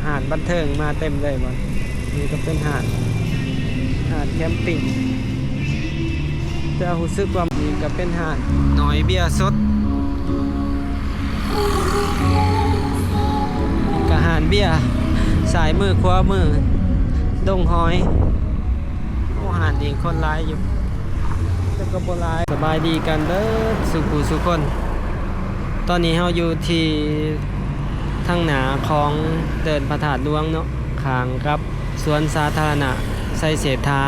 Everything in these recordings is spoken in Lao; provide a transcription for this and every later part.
ຮ້ານບັນເທີງມາເຕັມເລີຍບ່ອນນີ້ ກໍເປັນຮ້ານ ຮ້ານແຄມປິງ ແຕ່ຮູ້ສຶກວ່ານີ້ກໍເປັນຮ້ານໜ້ອຍເບຍສົດ ກໍຮ້ານເບຍຊ້າຍມືຂວາມື ດົງຫອຍ. ໂອ້ ຮ້ານນີ້ຄົນຫຼາຍຢູ່ ແຕ່ກໍບໍ່ຫຼາຍ. ສະບາຍດີກັນເບີດສູ່ຜູ້ສູ່ຄົນ. ຕອນນີ້ເຮົາຢູ່ທີ່ທາງໜ້າຂອງເດີ່ນພະທາດຫຼວງເນາະ ຂ້າງກັບສວນສາທາລະນະໄຊເສດຖາ.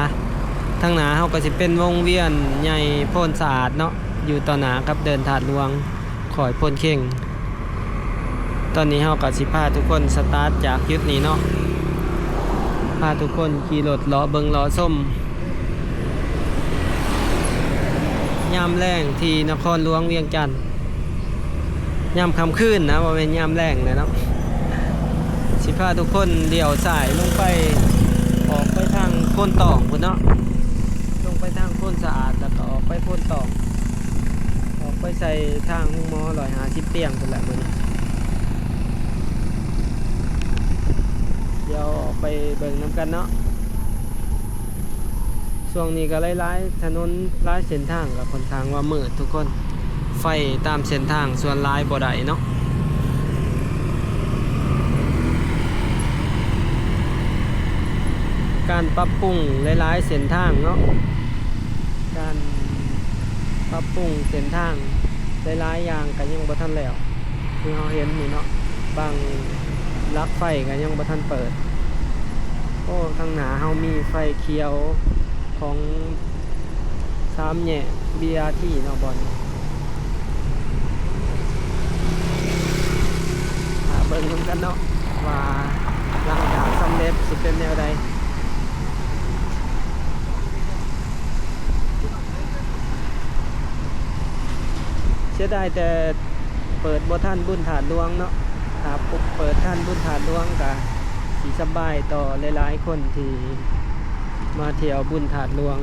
ທາງໜ້າເຮົາກໍຊິເປັນວົງວຽນໃຫຍ່ໂພນສະອາດເນາະ ຢູ່ຕໍ່ໜ້າກັບເດີ່ນທາດຫຼວງ ຄ້ອຍໂພນເຄັງ. ຕອນນີ້ເຮົາກໍຊິພາທຸກຄົນສະຕາດຈາກຈຸດນີ້ເນາະ ພາທຸກຄົນຂີ່ລົດເລາະເບິ່ງເລາະຊົມ ຍາມແລງທີ່ນະຄອນຫຼວງວຽງຈັນ ຍາມຄ່ຳຄືນນະ ບໍ່ແມ່ນຍາມແລງແຫຼະເນາະ. ຊິພາທຸກຄົນລ້ຽວຊ້າຍລົງໄປ ອອກໄປທາງໂພນຕອງພຸ້ນເນາະ ລົງໄປທາງໂພນສະອາດ ແລ້ວກໍອອກໄປໂພນຕອງ ອອກໄປໃສ່ທາງໂຮງໝໍຮ້ອຍຫ້າສິບຕຽງພຸ້ນແຫຼະມື້ນີ້. ດຽວອອກໄປເບິ່ງນຳກັນເນາະ. ຊ່ວງນີ້ກໍຫຼາຍໆ ຖະໜົນຫຼາຍເສັ້ນທາງກໍຂ້ອນຂ້າງວ່າມືດທຸກຄົນ ໄຟຕາມເສັ້ນທາງສ່ວນຫຼາຍບໍ່ໄດ້ເນາະ. ການປັບປຸງຫຼາຍໆເສັ້ນທາງເນາະ ການປັບປຸງເສັ້ນທາງຫຼາຍໆຢ່າງກໍຍັງບໍ່ທັນແລ້ວ ຄືເຮົາເຫັນນີ້ເນາະ ບາງຫຼັກໄຟກໍຍັງບໍ່ທັນເປີດ. ໂອ້ ທາງໜ້າເຮົາມີໄຟຂຽວຂອງສາມແຍກ ບີ ອາ ທີ ເນາະ ບ່ອນນີ້ ຖ້າເບິ່ງນຳກັນເນາະ ວ່າຫຼັງຈາກສຳເລັດຊິເປັນແນວໃດ. ເສຍດາຍແຕ່ເປີດບໍ່ທັນບຸນທາດຫຼວງເນາະ ຖ້າເປີດທັນບຸນທາດຫຼວງກະຊິສະບາຍຕໍ່ຫຼາຍໆຄົນທີ່ມາທ່ຽວບຸນທາດຫຼວງ.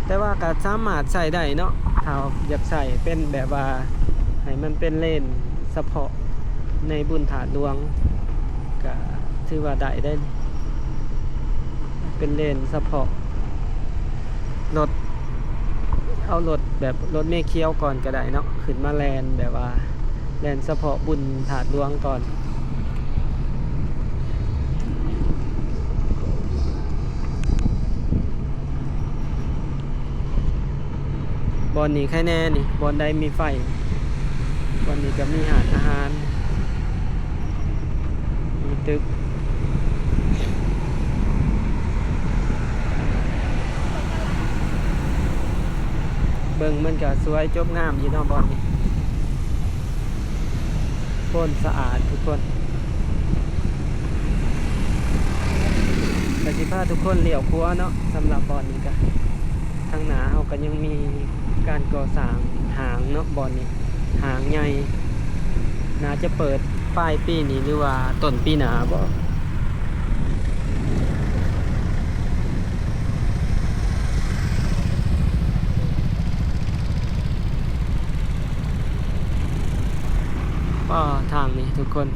ແຕ່ວ່າກໍສາມາດໃຊ້ໄດ້ເນາະ ຖ້າຢາກໃຊ້ເປັນແບບວ່າໃຫ້ມັນເປັນເລນສະເພາະໃນບຸນທາດຫຼວງ ກໍຖືວ່າໄດ້ເດ້ ເປັນເລນສະເພາະລົດ ເອົາລົດແບບລົດເມຂຽວກ່ອນກໍໄດ້ເນາະ ຂຶ້ນມາແລ່ນແບບວ່າ ແລ່ນສະເພາະບຸນທາດຫຼວງກ່ອນ. ບ່ອນນີ້ໄຄແນ່ນີ້ ບ່ອນໃດມີໄຟ ບ່ອນນີ້ກໍມີຮ້ານອາຫານ ມີຕຶກ ເບິ່ງມັນກະສວຍຈົບງາມຢູ່ເນາະບ່ອນນີ້ ໂພນສະອາດທຸກຄົນ. ກະຊິພາທຸກຄົນລ້ຽວຂວາເນາະ ສຳລັບບ່ອນນີ້ກະ ທາງໜ້າເຮົາກະຍັງມີການກໍ່ສ້າງຫ້າງເນາະ ບ່ອນນີ້ ຫ້າງໃຫຍ່ ໜ້າຈະເປີດປາຍປີນີ້ ຫຼືວ່າຕົ້ນປີໜ້າບໍ. ປ້າ ທາງນີ້ທຸກຄົນ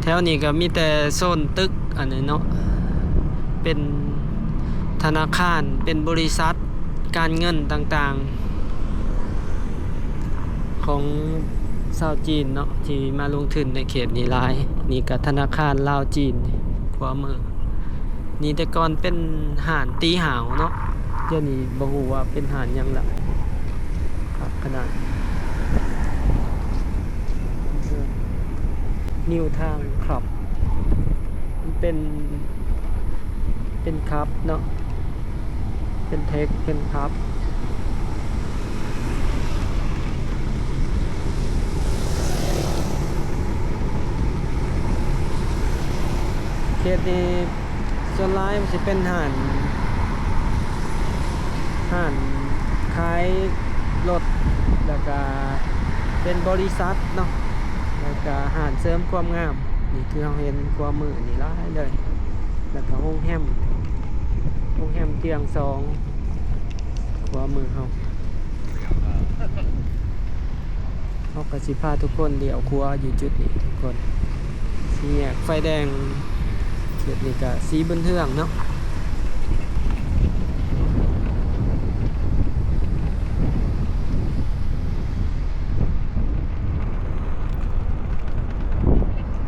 ແຖວນີ້ກໍມີແຕ່ໂຊນຕຶກອັນນີ້ເນາະ ເປັນທະນາຄານ ເປັນບໍລິສັດການເງິນຕ່າງໆ ຂອງຊາວຈີນເນາະ ທີ່ມາລົງທຶນໃນເຂດນີ້ຫຼາຍ. ນີ້ກໍທະນາຄານລາວຈີນ ຂວາມື. ນີ້ແຕ່ກ່ອນເປັນຮ້ານຕີຫ້າວເນາະ ດຽວນີ້ບໍ່ຮູ້ວ່າເປັນຮ້ານຫຍັງລະ ຄັກຂະໜາດ. ນິວທາວນຄລັບ ມັນເປັນ ເປັນຄລັບເນາະ ເປັນເທັກ ເປັນຄລັບ. ເຂດນີ້ສ່ວນຫຼາຍມັນຊິເປັນຮ້ານ ຮ້ານຂາຍລົດ ແລ້ວກະເປັນບໍລິສັດເນາະ ແລ້ວກະຮ້ານເສີມຄວາມງາມ ນີ້ທີ່ເຮົາເຫັນຂວາມືນີ້ຫຼາຍເລີຍ ແລ້ວກະໂຮງແຮມ ໂຮງແຮມຕຽງສອງ. ຂວາມືເຮົາ ເຮົາກໍຊິພາທຸກຄົນລ້ຽວຂວາຢູ່ຈຸດນີ້ທຸກຄົນ ສີ່ແຍກໄຟແດງ ເຂດນີ້ກໍສີບຸນເຮືອງເນາະ.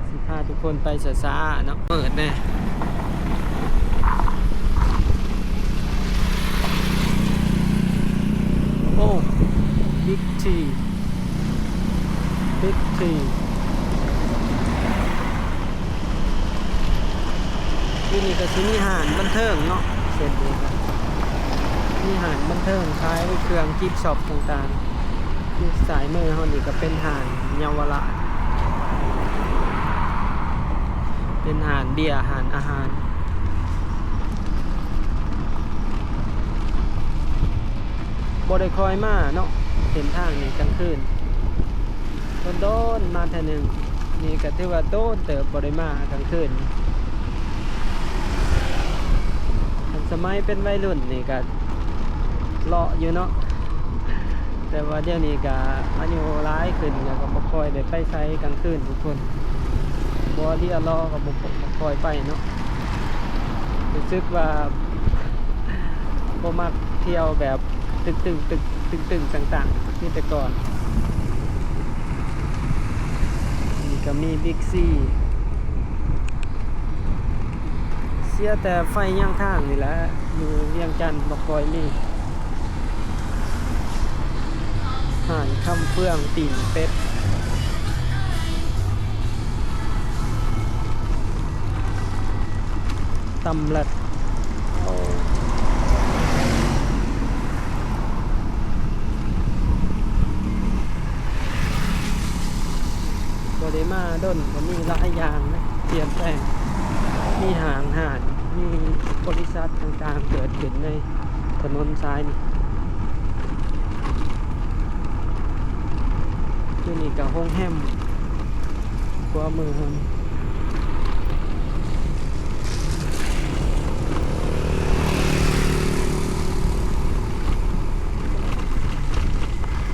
ຊິພາທຸກຄົນໄປຊ້າໆເນາະ ມືດແດ່. ໂອ້ ບິກທີ ບິກທີ ຢູ່ນີ້ກໍຊິມີຮ້ານບັນເທີງເນາະ ເສັ້ນນີ້ກໍມີຮ້ານບັນເທີງຂາຍເຄື່ອງກິບຊັອບຕ່າງໆ. ຢູ່ຊ້າຍມືເຮົານີ້ກໍເປັນຮ້ານເຍົາວະລາດ ເປັນຮ້ານເບຍ ຮ້ານອາຫານ. ບໍ່ໄດ້ຄ່ອຍມາເນາະ ເສັ້ນທາງນີ້ກາງຄືນ ດົນໆມາເທື່ອໜຶ່ງ. ນີ້ກໍຖືວ່າໂດນເຕີບບໍ່ໄດ້ມາກາງຄືນ. ຄັນສະໄໝເປັນໄວລຸ້ນນີ້ກໍເລາະຢູ່ເນາະ ແຕ່ວ່າດຽວນີ້ກໍອາຍຸຫຼາຍຂຶ້ນ ແລ້ວກໍບໍ່ຄ່ອຍໄດ້ໄປໃສກາງຄືນທຸກຄົນ. ບໍ່ລຽວລໍກໍບໍ່ ບໍ່ຄ່ອຍໄປເນາະ. ຮູ້ສຶກວ່າບໍ່ມັກທ່ຽວແບບຕຶກໆ ຕຶກ ຕຶກໆ ຕຶງໆ ຕັງໆ ຄືແຕ່ກ່ອນ. ນີ້ກໍມີບິກຊີ ເສຍແຕ່ໄຟຍາງທາງນີ້ແຫຼະ ຢູ່ວຽງຈັນບໍ່ຄ່ອຍມີ. ຮ້ານຄຳເຟືອງ ປີ້ງເປັດ ຕຳແລັດ ໂອ້ ບໍ່ໄດ້ມາດົນ ກໍມີຫຼາຍຢ່າງນະ ປ່ຽນແປງ ມີຫ້າງຮ້ານ ມີບໍລິສັດຕ່າງໆເກີດຂຶ້ນໃນ ຖະໜົນສາຍນີ້. ຢູ່ນີ້ກໍໂຮງແຮມ ຂວາມືເຮົານີ້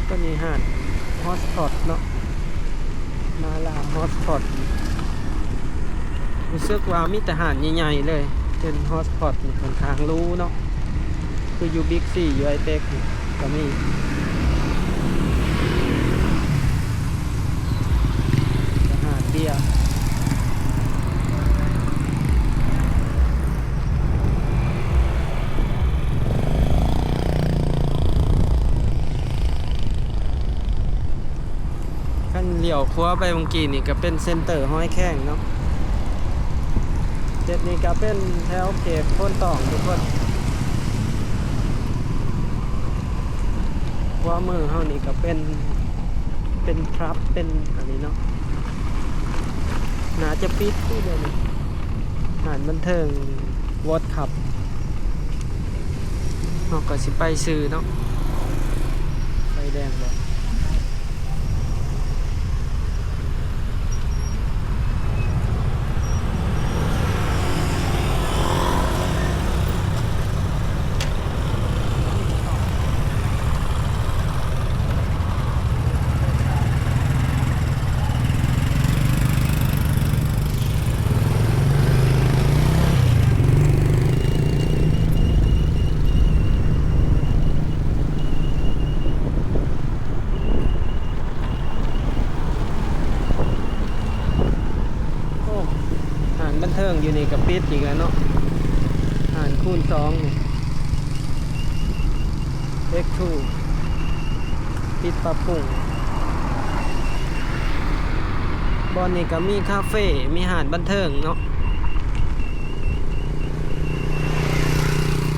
ຕົວນີ້ຮ້ານຮອດສະປອດເນາະ. ມາລາຮອດສະປອດ ຮູ້ສຶກວ່າມີແຕ່ຮ້ານໃຫຍ່ໆເລີຍ ເຊັ່ນຮອດສະປອດນີ້ຂ້ອນຂ້າງຫຼູເນາະ ຄືຢູ່ບິກຊີ ຢູ່ໄອເຕັກນີ້ກໍມີ ແຕ່ຮ້ານເບຍ. ຄັນລ້ຽວຂວາໄປເມື່ອກີ້ນີ້ກໍເປັນເຊັນເຕີຫ້ວຍແຄງເນາະ ເຂດນີ້ກໍເປັນແຖວເຂດໂພນຕອງທຸກຄົນ. ຂວາມືເຮົານີ້ກໍເປັນ ເປັນພັບ ເປັນອັນນີ້ເນາະ ໜ້າຈະປິດຕິດຽວນີ້ ຮ້ານບັນເທີງ ວອດຄັບ ເຮົາກໍຊິໄປຊື່ເນາະ ໄຟແດງບໍ່? ໂອ້ ຮ້ານບັນເທີງຢູ່ນີ້ກໍປິດອີກແລ້ວເນາະ ຮ້ານຄູນສອງນີ້ ເອັກທູ ປິດປັບປຸງ. ບ່ອນນີ້ກໍມີຄາເຟ ມີຮ້ານບັນເທີງເນາະ.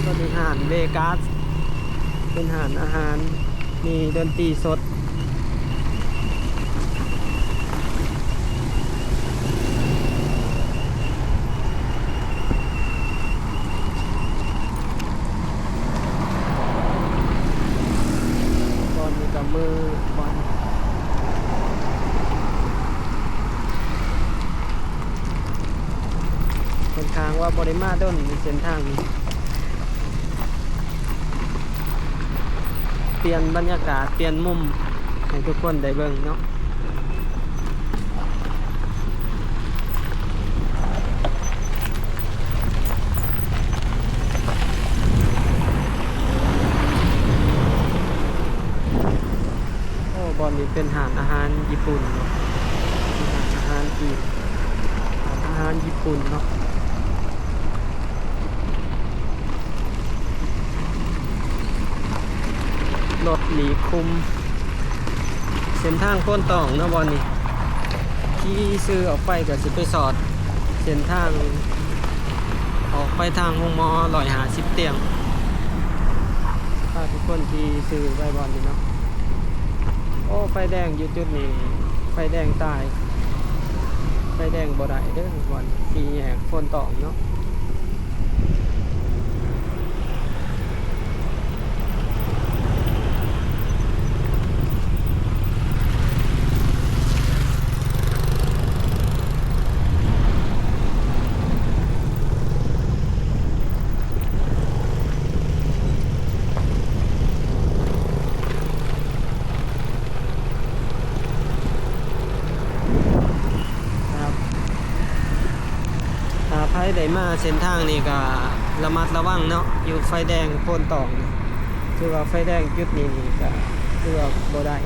ຕົວນີ້ຮ້ານເວກັສ ເປັນຮ້ານອາຫານ ມີດົນຕີສົດ. ຕອນນີ້ກໍມືດຄວັນ ຂ້ອນຂ້າງວ່າບໍ່ໄດ້ມາດົນໃນເສັ້ນທາງນີ້. ປ່ຽນບັນຍາກາດ ປ່ຽນມຸມໃຫ້ທຸກຄົນໄດ້ເບິ່ງເນາະ. ໂອ້ ບ່ອນນີ້ເປັນຮ້ານອາຫານຍີ່ປຸ່ນເນາະ ເປັນຮ້ານອາຫານຈີນ ຮ້ານອາຫານຍີ່ປຸ່ນເນາະ. ລົດຫຼີກຄຸມເສັ້ນທາງໂພນຕອງເນາະ ບ່ອນນີ້ ຂີ່ຊື່ອອກໄປກໍຊິໄປສອດເສັ້ນທາງອອກໄປທາງໂຮງໝໍຮ້ອຍຫ້າສິບຕຽງ. ພາທຸກຄົນຂີ່ຊື່ໄປບ່ອນນີ້ເນາະ. ໂອ້ ໄຟແດງຢູ່ຈຸດນີ້ ໄຟແດງຕາຍ ໄຟແດງບໍ່ໄດ້ເດີ້ ບ່ອນສີ່ແຍກໂພນຕອງເນາະ. ຄັບ ຖ້າໃຜໄດ້ມາເສັ້ນທາງນີ້ກໍລະມັດລະວັງເນາະ ຢູ່ໄຟແດງໂພນຕອງ ຖືວ່າໄຟແດງຈຸດນີ້ນີ້ກໍຖືວ່າບໍ່ໄດ້.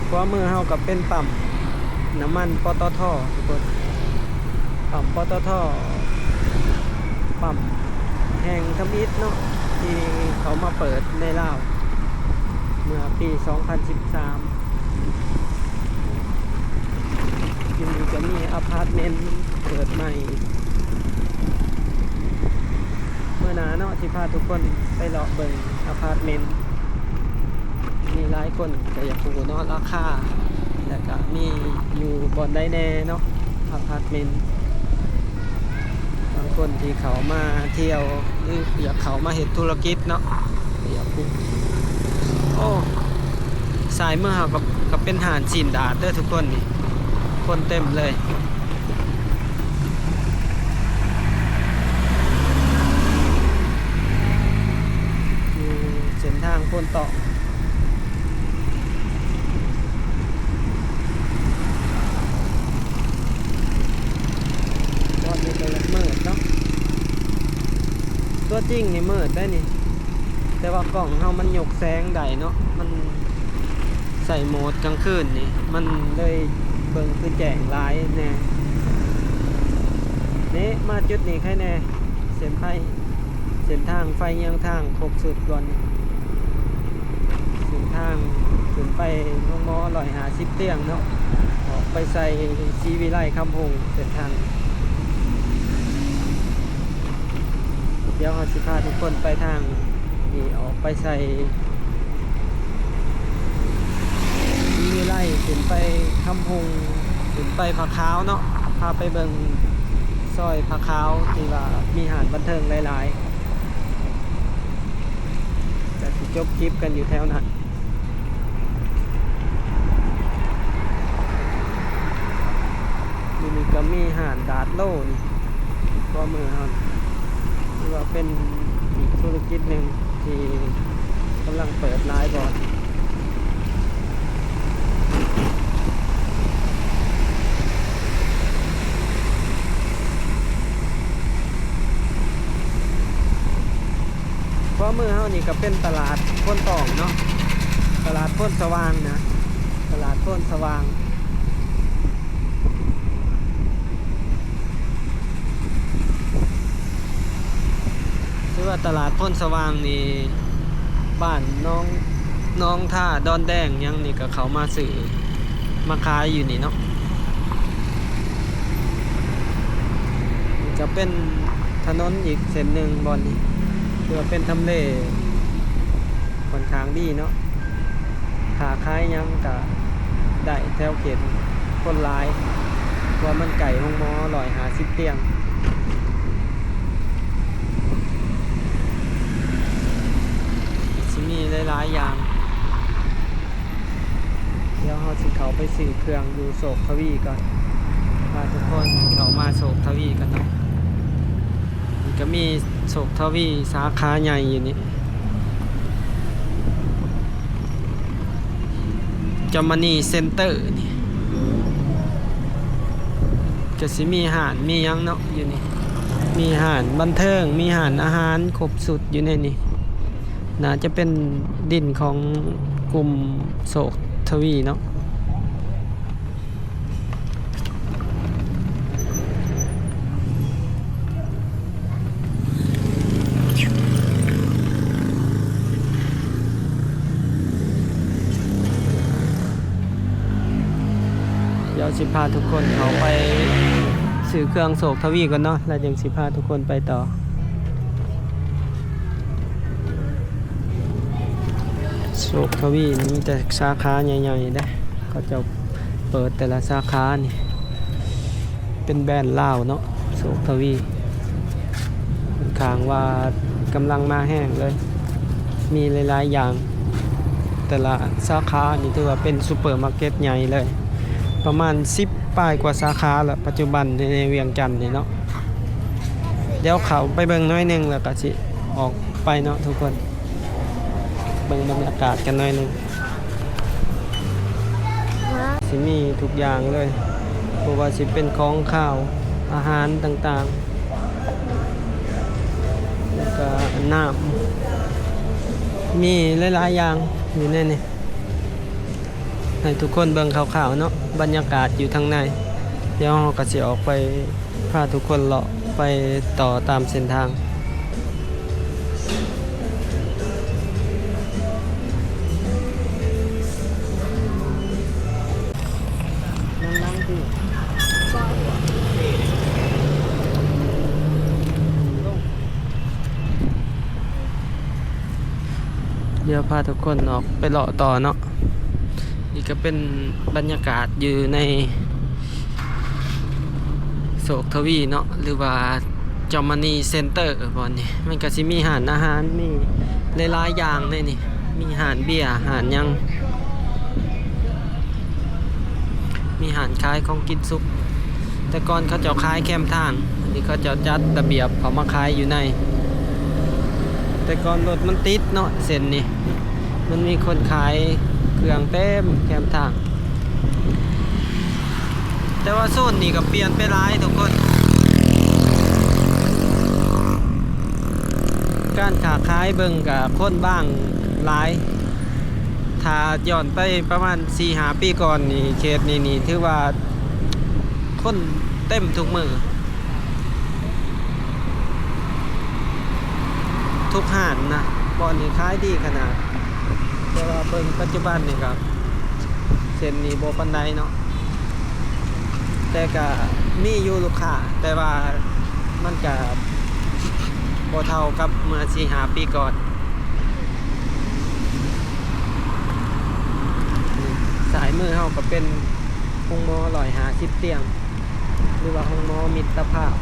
ຂວາມືເຮົາກໍເປັນປ້ຳນ້ຳມັນ ປຕທ ທຸກຄົນ ປ້ຳ ປຕທ ປ້ຳແຫ່ງທຳອິດເນາະ ທີ່ເຂົາມາເປີດໃນລາວເມື່ອປີສອງພັນສິບສາມ. ຢູ່ນີ້ກໍມີອາພາດເມັນເປີດໃໝ່. ມື້ໜ້າເນາະ ຊິພາທຸກຄົນໄປເລາະເບິ່ງອາພາດເມັນ. ມີຫຼາຍຄົນກໍຢາກຮູ້ເນາະ ລາຄາ ແລ້ວກະມີຢູ່ບ່ອນໃດແດ່ເນາະ ອາພາດເມັນ. ບາງຄົນທີ່ເຂົ້າມາທ່ຽວ ຫຼື ຢາກເຂົ້າມາເຮັດທຸລະກິດເນາະ ກໍຢາກຮູ້. ໂອ້ ຊ້າຍມືເຮົາກໍ ກໍເປັນຮ້ານຊີ້ນດາດເດີ້ທຸກຄົນນີ້ ຄົນເຕັມເລີຍ. ຢູ່ເສັ້ນທາງໂພນຕອງ ຕອນນີ້ກໍມືດເນາະ ຕົວຈິງນີ້ມືດໄດ໋ນີ້ ແຕ່ວ່າກ້ອງເຮົາມັນຍົກແສງໄດ້ເນາະ ມັນໃສ່ໂໝດກາງຄືນນີ້ ມັນເລີຍເບິ່ງຄືແຈ້ງຫຼາຍແດ່. ນີ້ ມາຈຸດນີ້ໃຄແດ່ ເສັ້ນໄຟ ເສັ້ນທາງໄຟເຍືອງທາງຄົບຊຸດກ່ອນ. ເສັ້ນທາງຂຶ້ນໄປໂຮງໝໍຮ້ອຍຫ້າສິບຕຽງເນາະ ອອກໄປໃສ່ສີວິໄລ ຄຳຮຸ່ງ ເສັ້ນທາງ. ດຽວເຮົາຊິພາທຸກຄົນໄປທາງນີ້ ອອກໄປໃສ່ສີວິໄລ ຂຶ້ນໄປຄຳຮຸ່ງ ຂຶ້ນໄປຜາຂາວເນາະ ພາໄປເບິ່ງຊອຍຜາຂາວ ທີ່ວ່າມີຮ້ານບັນເທີງຫຼາຍໆ. ກະຊິຈົບຄລິບກັນຢູ່ແຖວນັ້ນ. ຢູ່ນີ້ກະມີຮ້ານດາດໂລນີ້ ຂວາມືເຮົາ ຖືວ່າເປັນອີກທຸລະກິດໜຶ່ງທີ່ກຳລັງເປີດຫຼາຍບ່ອນ. ຂວາມືເຮົານີ້ກໍເປັນຕະຫຼາດໂພນຕອງເນາະ ຕະຫຼາດໂພນສະຫວ່າງນະ ຕະຫຼາດໂພນສະຫວ່າງ. ຖືວ່າຕະຫຼາດໂພນສະຫວ່າງນີ້ ບ້ານໜອງ ໜອງທາ ດອນແດງຫຍັງນີ້ກໍເຂົ້າມາຊື້ມາຂາຍຢູ່ນີ້ເນາະ. ນີ້ຈະເປັນຖະໜົນອີກເສັ້ນໜຶ່ງບ່ອນນີ້ ຖືວ່າເປັນທຳເລຂ້ອນຂ້າງດີເນາະ. ຄ້າຂາຍຫຍັງກະໄດ້ແຖວເຂດຄົນຫຼາຍ ເພາະວ່າມັນໃກ້ໂຮງໝໍຮ້ອຍຫ້າສິບຕຽງ ຊິມີຫຼາຍໆຢ່າງ. ດຽວເຮົາຊິເຂົ້າໄປຊື້ເຄື່ອງຢູ່ໂຊກທະວີກ່ອນ ພາທຸກຄົນເຂົ້າມາໂຊກທະວີກັນເນາະ. ກໍມີໂຊກທະວີສາຂາໃຫຍ່ຢູ່ນີ້ ຈອມມະນີເຊັນເຕີນີ້ ກໍຊິມີຮ້ານມີຫຍັງເນາະຢູ່ນີ້ ມີຮ້ານບັນເທີງ ມີຮ້ານອາຫານຄົບຊຸດຢູ່ໃນນີ້. ໜ້າຈະເປັນດິນຂອງກຸ່ມໂຊກທະວີເນາະ. ດຽວຊິພາທຸກຄົນເຂົ້າໄປຊື້ເຄື່ອງໂຊກທະວີກ່ອນເນາະ ແລ້ວຈຶ່ງຊິພາທຸກຄົນໄປຕໍ່. ໂຊກທະວີນີ້ມີແຕ່ສາຂາໃຫຍ່ໆເດ້ ເຂົາເຈົ້າເປີດແຕ່ລະສາຂານີ້ ເປັນແບຣນລາວເນາະ ໂຊກທະວີ ຂ້ອນຂ້າງວ່າກຳລັງມາແຮງເລີຍ ມີຫຼາຍໆຢ່າງ ແຕ່ລະສາຂານີ້ຖືວ່າເປັນຊຸບເປີມາເກັດໃຫຍ່ເລີຍ ປະມານສິບປາຍກວ່າສາຂາລະ ປັດຈຸບັນໃນວຽງຈັນນີ້ເນາະ. ດຽວເຂົ້າໄປເບິ່ງໜ້ອຍໜຶ່ງ ແລ້ວກໍຊິອອກໄປເນາະທຸກຄົນ ເບິ່ງບັນຍາກາດກັນໜ້ອຍໜຶ່ງ. ຊິມີທຸກຢ່າງເລີຍ ບໍ່ວ່າຊິເປັນຂອງຄາວ ອາຫານຕ່າງໆ ແລ້ວກໍນ້ຳ ມີຫຼາຍໆຢ່າງຢູ່ໃນນີ້ ໃຫ້ທຸກຄົນເບິ່ງຄ່າວໆເນາະ ບັນຍາກາດຢູ່ທາງໃນ. ດຽວເຮົາກໍຊິອອກໄປ ພາທຸກຄົນເລາະໄປຕໍ່ຕາມເສັ້ນທາງ. ດຽວພາທຸກຄົນອອກໄປເລາະຕໍ່ເນາະ. ນີ້ກໍເປັນບັນຍາກາດຢູ່ໃນໂຊກທະວີເນາະ ຫຼືວ່າຈອມມະນີເຊັນເຕີ ບ່ອນນີ້ມັນກໍຊິມີຮ້ານອາຫານ ມີຫຼາຍໆຢ່າງໃນນີ້ ມີຮ້ານເບຍ ຮ້ານຫຍັງ ມີຮ້ານຂາຍຂອງກິນສຸກ. ແຕ່ກ່ອນເຂົາເຈົ້າຂາຍແຄມທາງ ອັນນີ້ເຂົາເຈົ້າຈັດລະບຽບເຂົ້າມາຂາຍຢູ່ໃນ. ແຕ່ກ່ອນລົດມັນຕິດເນາະ ເສັ້ນນີ້ ມັນມີຄົນຂາຍເຄື່ອງເຕັມແຄມທາງ. ແຕ່ວ່າໂຊນນີ້ກໍປ່ຽນໄປຫຼາຍທຸກຄົນ ການຄ້າຂາຍເບິ່ງກໍຄົນບາງຫຼາຍ. ຖ້າຍ້ອນໄປປະມານສີ່ຫ້າປີກ່ອນນີ້ ເຂດນີ້ນີ້ຖືວ່າຄົນເຕັມທຸກມື້ ທຸກຮ້ານນະ ບ່ອນນີ້ຂາຍດີຂະໜາດ. ແຕ່ວ່າເບິ່ງປັດຈຸບັນນີ້ກໍເສັ້ນນີ້ບໍ່ປານໃດເນາະ ແຕ່ກໍມີຢູ່ລູກຄ້າ ແຕ່ວ່າມັນກໍບໍ່ເທົ່າກັບເມື່ອສີ່ຫ້າປີກ່ອນ. ຊ້າຍມືເຮົາກໍເປັນໂຮງໝໍຮ້ອຍຫ້າສິບຕຽງ ຫຼືວ່າໂຮງໝໍມິດຕະພາບ.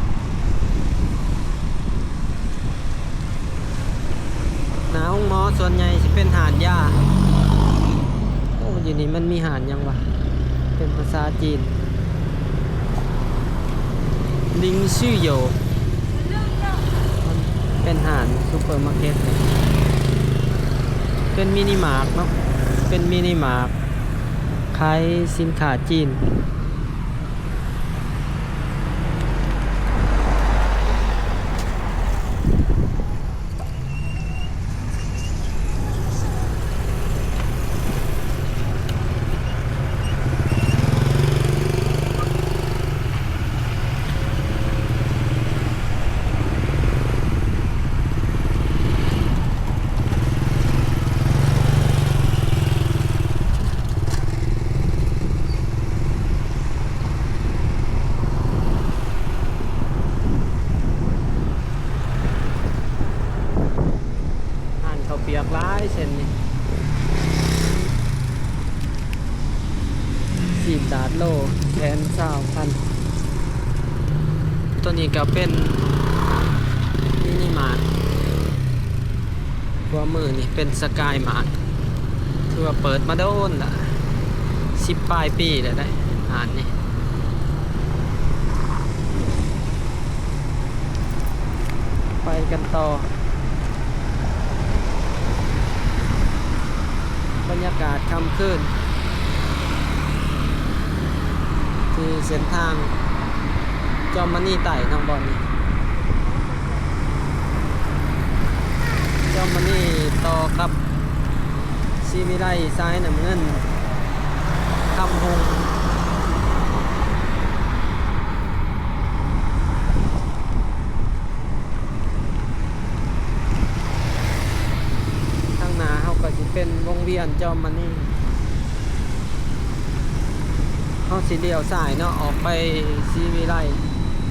ໜ້າໂຮງໝໍສ່ວນໃຫຍ່ຊິເປັນຮ້ານຢາ. ໂອ້ ຢູ່ນີ້ມັນມີຮ້ານຫຍັງວະ ເປັນພາສາຈີນ ລິງຊື່ໂຢ ມັນເປັນຮ້ານຊຸບເປີມາເກັດ ເປັນມິນິມາດເນາະ ເປັນມິນິມາດຂາຍສິນຄ້າຈີນ. ຮ້ານເຂົ້າປຽກຫຼາຍເສັ້ນນີ້ ສີ່ບາດໂລ ແສນຊາວພັນ. ຕົວນີ້ກໍເປັນມິນິມາດ. ຂວາມືນີ້ເປັນສະກາຍມາດ ຖືວ່າເປີດມາໂດນລະ ສິບປາຍປີແລ້ວໄດ໋ ຮ້ານນີ້. ໄປກັນຕໍ່ ບັນຍາກາດຄ່ຳຄືນ ທີ່ເສັ້ນທາງຈອມມະນີໃຕ້ເນາະ ບ່ອນນີ້ ຈອມມະນີຕໍ່ກັບສີວິໄລ ສາຍນ້ຳເງິນ ຄຳຮຸ່ງ. ທາງໜ້າເຮົາກໍຊິເປັນວົງວຽນຈອມມະນີ ເຮົາຊິລ້ຽວຊ້າຍເນາະ ອອກໄປສີວິໄລ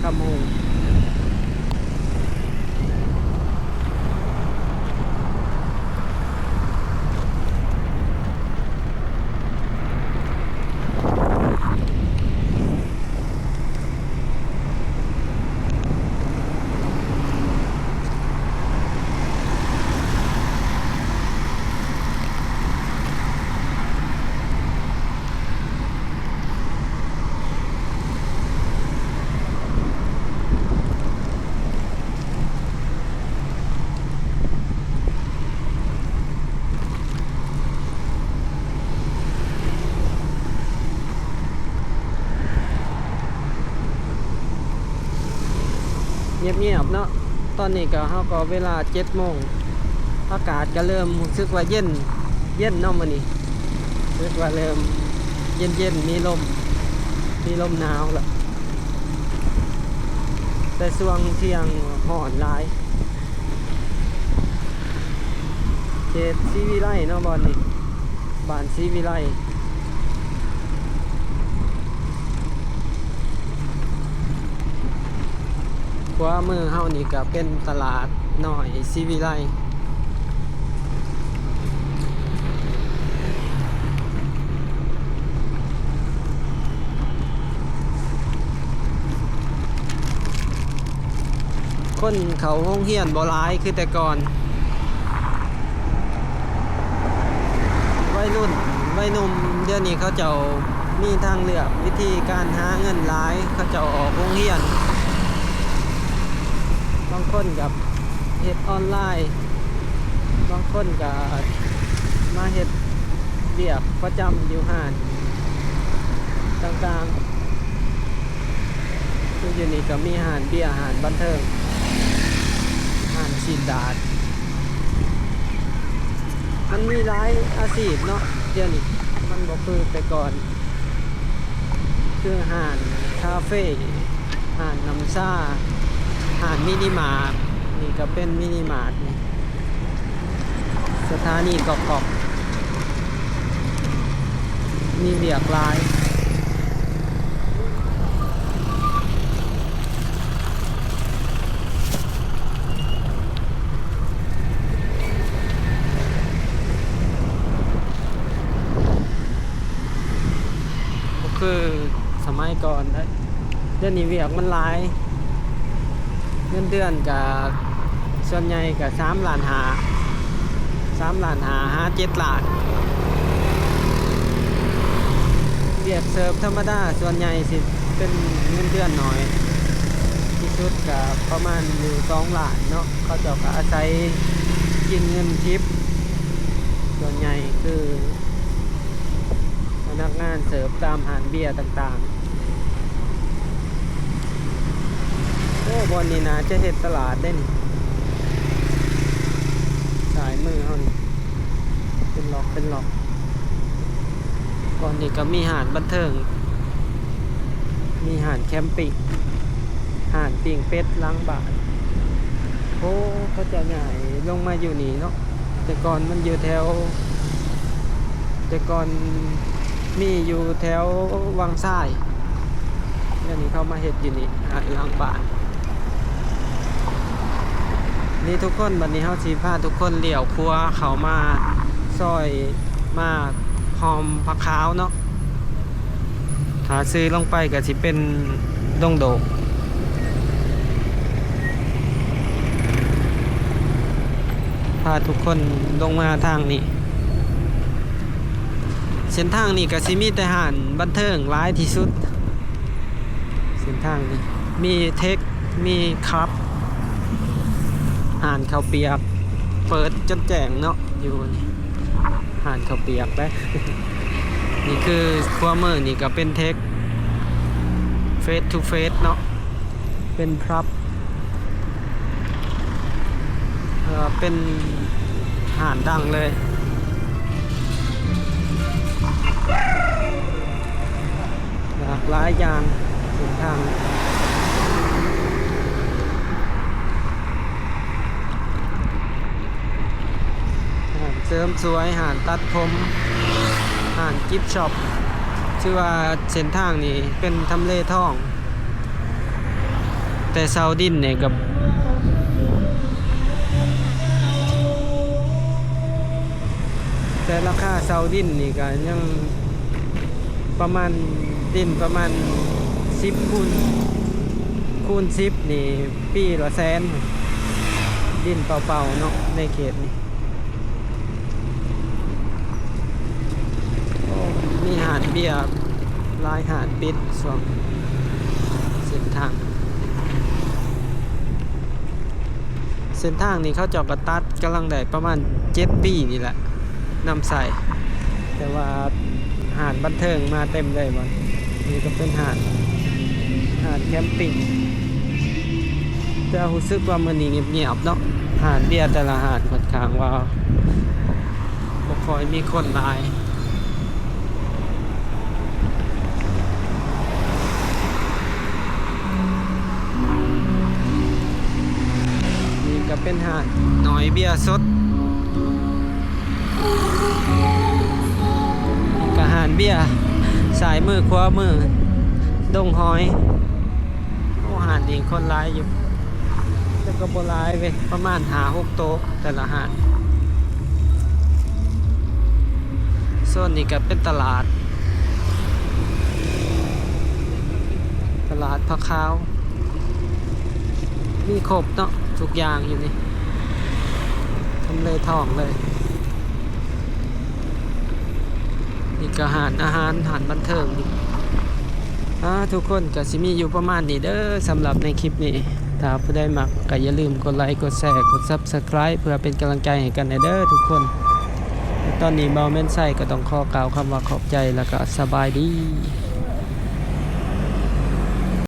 ຄຳຮຸ່ງ. ງຽບໆເນາະ ຕອນນີ້ກໍ ເຮົາກໍເວລາເຈັດໂມງ ອາກາດກໍເລີ່ມຮູ້ສຶກວ່າເຢັນ ເຢັນເນາະມື້ນີ້ ຮູ້ສຶກວ່າເລີ່ມເຢັນໆ ມີລົມ ມີລົມໜາວລະ ແຕ່ຊ່ວງທ່ຽງຮ້ອນຫຼາຍ. ເຂດສີວິໄລເນາະ ບ່ອນນີ້ ບ້ານສີວິໄລ. ຂວາມືເຮົານີ້ກະເປັນຕະຫຼາດນ້ອຍສີວິໄລ. ຄົນເຂົ້າໂຮງຮຽນບໍ່ຫຼາຍຄືແຕ່ກ່ອນ. ໄວລຸ້ນ ໄວໜຸ່ມ ດຽວນີ້ເຂົາເຈົ້າມີທາງເລືອກວິທີການຫາເງິນຫຼາຍ, ເຂົາເຈົ້າອອກໂຮງຮຽນ, ບາງຄົນກໍເຮັດອອນລາຍ, ບາງຄົນກໍມາເຮັດວຽກປະຈຳຢູ່ຮ້ານຕ່າງໆ. ຄືຢູ່ນີ້ກໍມີຮ້ານເບຍ, ຮ້ານບັນເທີງ, ຮ້ານຊີ້ນດາດ. ມັນມີຫຼາຍອາຊີບເນາະ ດຽວນີ້ ມັນບໍ່ຄືແຕ່ກ່ອນ. ຄືຮ້ານຄາເຟ, ຮ້ານນ້ຳຊາ, ຮ້ານມິນິມາດ, ນີ້ກໍເປັນມິນິມາດນີ້. ສະຖານີກອກໆ ມີວຽກຫຼາຍ. ບໍ່ຄືສະໄໝກ່ອນເດ້. ດຽວນີ້ວຽກມັນຫຼາຍ, ເງິນເດືອນກະສ່ວນໃຫຍ່ກະສາມລ້ານຫ້າ, ສາມລ້ານຫ້າຫາເຈັດລ້ານ. ວຽກເສີບທຳມະດາສ່ວນໃຫຍ່ຊິເປັນເງິນເດືອນໜ້ອຍທີ່ສຸດ, ກະປະມານຢູ່ສອງລ້ານເນາະ. ເຂົາເຈົ້າກະອາໄສກິນເງິນທິບ, ສ່ວນໃຫຍ່ຄື ພະນັກງານເສີບຕາມຮ້ານເບຍຕ່າງໆ. ໂອ້ ບ່ອນນີ້ໜ້າຈະເຮັດຕະຫຼາດເດ້ນີ້. ຊ້າຍມືເຮົານີ້ເປັນລັອກເປັນລັອກ. ບ່ອນນີ້ກໍມີຮ້ານບັນເທີງ, ມີຮ້ານແຄມປິງ, ຮ້ານປີ້ງເປັດຫຼັງບ້ານ. ໂອ້ ເຂົາເຈົ້າຍ້າຍລົງມາຢູ່ນີ້ເນາະ. ແຕ່ກ່ອນມັນຢູ່ແຖວ, ແຕ່ກ່ອນມີຢູ່ແຖວວັງຊາຍ, ດຽວນີ້ເຂົາມາເຮັດຢູ່ນີ້ ຮ້ານຫຼັງບ້ານ. ນີ້ທຸກຄົນ, ບັດນີ້ເຮົາຊິພາທຸກຄົນລ້ຽວຂວາເຂົ້າມາຊອຍ ມາຫອມຜັກຂາວເນາະ. ຖ້າຊື່ລົງໄປກໍຊິເປັນດົງໂດກ. ພາທຸກຄົນລົງມາທາງນີ້. ເສັ້ນທາງນີ້ກໍຊິມີແຕ່ຮ້ານບັນເທີງຫຼາຍທີ່ສຸດ. ເສັ້ນທາງນີ້ມີເທັກ, ມີຄັບ, ຮ້ານເຂົ້າປຽກເປີດຈົນແຈ້ງເນາະ ຢູ່ນີ້ ຮ້ານເຂົ້າປຽກເດ້. ນີ້ຄືຂວາມືນີ້ກໍເປັນເທັກ ເຟສທູເຟສເນາະ ເປັນພັບ ເອີ ເປັນຮ້ານດັງເລີຍ. ຫຼາກຫຼາຍຢ່າງ ເສັ້ນທາງ ຮ້ານເສີມສວຍ ຮ້ານຕັດຜົມ ຮ້ານກິບຊັອບ ຖືວ່າເສັ້ນທາງນີ້ເປັນທຳເລທອງ. ແຕ່ເຊົ່າດິນນີ້ກໍ ແຕ່ລາຄາເຊົ່າດິນນີ້ກໍຍັງປະມານ ດິນປະມານສິບຄູນ ຄູນສິບນີ້ ປີລະແສນ ດິນເປົ່າໆເນາະ ໃນເຂດນີ້. ໂອ້ ມີຮ້ານເບຍຫຼາຍຮ້ານປິດຊ່ວງເສັ້ນທາງ. ເສັ້ນທາງນີ້ເຂົາເຈົ້າກໍຕັດ ກຳລັງໄດ້ປະມານເຈັດປີນີ້ແຫຼະ ນຳໃຊ້ ແຕ່ວ່າຮ້ານບັນເທີງມາເຕັມເລີຍບັດນີ້. ນີ້ກໍເປັນຮ້ານ ຮ້ານແຄມປິງ ແຕ່ຮູ້ສຶກວ່າມື້ນີ້ງຽບໆເນາະ ຮ້ານເບຍແຕ່ລະຮ້ານຂ້ອນຂ້າງວ່າບໍ່ຄ່ອຍມີຄົນຫຼາຍ. ນີ້ກໍເປັນຮ້ານໜ້ອຍເບຍສົດ ນີ້ກໍຮ້ານເບຍ ຊ້າຍມືຂວາມື ດົງຫອຍ. ໂອ້ ຮ້ານນີ້ຄົນຫຼາຍຢູ່ ແຕ່ກໍບໍ່ຫຼາຍເວີຍ ປະມານຫ້າຫົກໂຕະແຕ່ລະຮ້ານ. ໂຊນນີ້ກໍເປັນຕະຫຼາດ ຕະຫຼາດຜ້າຂາວ ມີຄົບເນາະ ທຸກຢ່າງຢູ່ນີ້ ທຳເລທອງເລີຍ. ນີ້ກໍຮ້ານອາຫານ ຮ້ານບັນເທີງນີ້. ອ່າ ທຸກຄົນກໍຊິມີຢູ່ປະມານນີ້ເດີ ສຳລັບໃນຄລິບນີ້. ຖ້າຜູ້ໃດມັກກໍຢ່າລືມກົດໄລ ກົດແຊ ກົດ Subscribe ເພື່ອເປັນກຳລັງໃຈໃຫ້ກັນແດ່ເດີທຸກຄົນ. ແລະ ຕອນນີ້ບ່າວແມ່ນໄຊກໍຕ້ອງຂໍກ່າວຄຳວ່າຂອບໃຈ ແລ້ວກໍສະບາຍດີ.